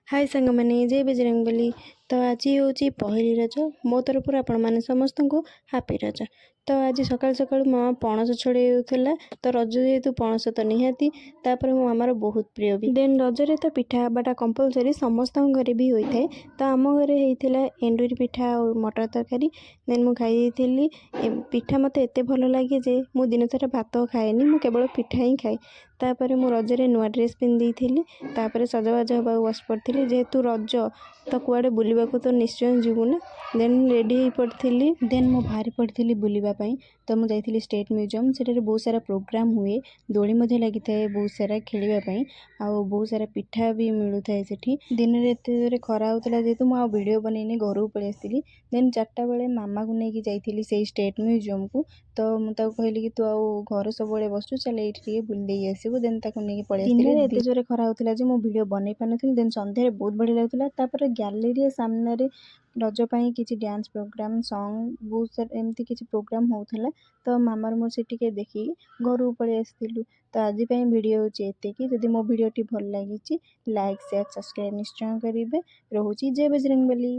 High ସାଙ୍ଗମାନେ, ଜୟ ବଜରଙ୍ଗବଲି। ତ ଆଜି ହେଉଛି ପହିଲି ରଜ। ମୋ ତରଫରୁ ଆପଣମାନେ ସମସ୍ତଙ୍କୁ ହାପି ରଜ। ତ ଆଜି ସକାଳୁ ସକାଳୁ ମାମା ପଣସ ଛଡ଼େଉଥିଲା। ତ ରଜ ଯେହେତୁ, ପଣସ ତ ନିହାତି, ତାପରେ ମୋ ମାମାର ବହୁତ ପ୍ରିୟ ବି। ଦେନ୍ ରଜରେ ତ ପିଠା ହେବାଟା କମ୍ପଲସରି, ସମସ୍ତଙ୍କ ଘରେ ବି ହୋଇଥାଏ। ତ ଆମ ଘରେ ହେଇଥିଲା ଏଣ୍ଡୁରି ପିଠା ଆଉ ମଟର ତରକାରୀ। ଦେନ୍ ମୁଁ ଖାଇ ଦେଇଥିଲି। ପିଠା ମୋତେ ଏତେ ଭଲ ଲାଗେ ଯେ ମୁଁ ଦିନସାରା ଭାତ ଖାଏନି, ମୁଁ କେବଳ ପିଠା ହିଁ ଖାଏ। ତାପରେ ମୁଁ ରଜରେ ନୂଆ ଡ୍ରେସ୍ ପିନ୍ଧି ଦେଇଥିଲି। ତାପରେ ସଜବାଜ ହେବାକୁ ବସି ପଡ଼ିଥିଲି। ଯେହେତୁ ରଜ, ତ କୁଆଡ଼େ ବୁଲିବାକୁ ତ ନିଶ୍ଚୟ ଯିବୁ ନା। ଦେନ୍ ରେଡ଼ି ହେଇ ପଡ଼ିଥିଲି। ଦେନ୍ ମୁଁ ବାହାରି ପଡ଼ିଥିଲି ବୁଲିବା ପାଇଁ। ତ ମୁଁ ଯାଇଥିଲି ଷ୍ଟେଟ୍ ମ୍ୟୁଜିୟମ୍। ସେଠାରେ ବହୁତ ସାରା ପ୍ରୋଗ୍ରାମ୍ ହୁଏ, ଦୋଳି ମଧ୍ୟ ଲାଗିଥାଏ ବହୁତ ସାରା ଖେଳିବା ପାଇଁ ଆଉ ବହୁତ ସାରା ପିଠା ବି ମିଳୁଥାଏ ସେଠି। ଦିନରେ ଏତେ ଜୋରେ ଖରା ହେଉଥିଲା ଯେହେତୁ ମୁଁ ଆଉ ଭିଡ଼ିଓ ବନେଇନି, ଘରକୁ ପଳେଇ ଆସିଥିଲି। ଦେନ୍ 4ଟା ବେଳେ ମାମାକୁ ନେଇକି ଯାଇଥିଲି ସେଇ ଷ୍ଟେଟ୍ ମ୍ୟୁଜିୟମ୍କୁ। ତ ମୁଁ ତାକୁ କହିଲି କି ତୁ ଆଉ ଘରେ ସବୁବେଳେ ବସୁଛୁ, ଚାଲ ଏଇଠି ଟିକେ ବୁଲି ଦେଇକି ଆସିବୁ। ଦେନ୍ ତାକୁ ନେଇକି ପଳେଇ ଆସିଥିଲି। ଦିନରେ ଏତେ ଜୋରେ ଖରା ହେଉଥିଲା ଯେ ମୁଁ ଭିଡ଼ିଓ ବନେଇ ପାରିନଥିଲି। ଦେନ୍ ସନ୍ଧ୍ୟାରେ ବହୁତ ବଢ଼ିଆ ଲାଗୁଥିଲା। ତାପରେ ଗ୍ୟାଲେରିଆ ସାମ୍ନାରେ ରଜ ପାଇଁ କିଛି ଡ୍ୟାନ୍ସ ପ୍ରୋଗ୍ରାମ୍, ସଙ୍ଗ୍, ବହୁତ ସାରା ଏମିତି କିଛି ପ୍ରୋଗ୍ରାମ୍ ହେଉଥିଲା। ତ ମାମାର ମୋର ସେଠି ଟିକେ ଦେଖିକି ଘରକୁ ପଳେଇ ଆସିଥିଲୁ। ତ ଆଜି ପାଇଁ ଭିଡ଼ିଓ ହେଉଛି ଏତିକି। ଯଦି ମୋ ଭିଡ଼ିଓଟି ଭଲ ଲାଗିଛି, ଲାଇକ୍, ସେୟାର, ସବସ୍କ୍ରାଇବ୍ ନିଶ୍ଚୟ କରିବେ। ରହୁଛି, ଜୟ ବଜରଙ୍ଗବଲି।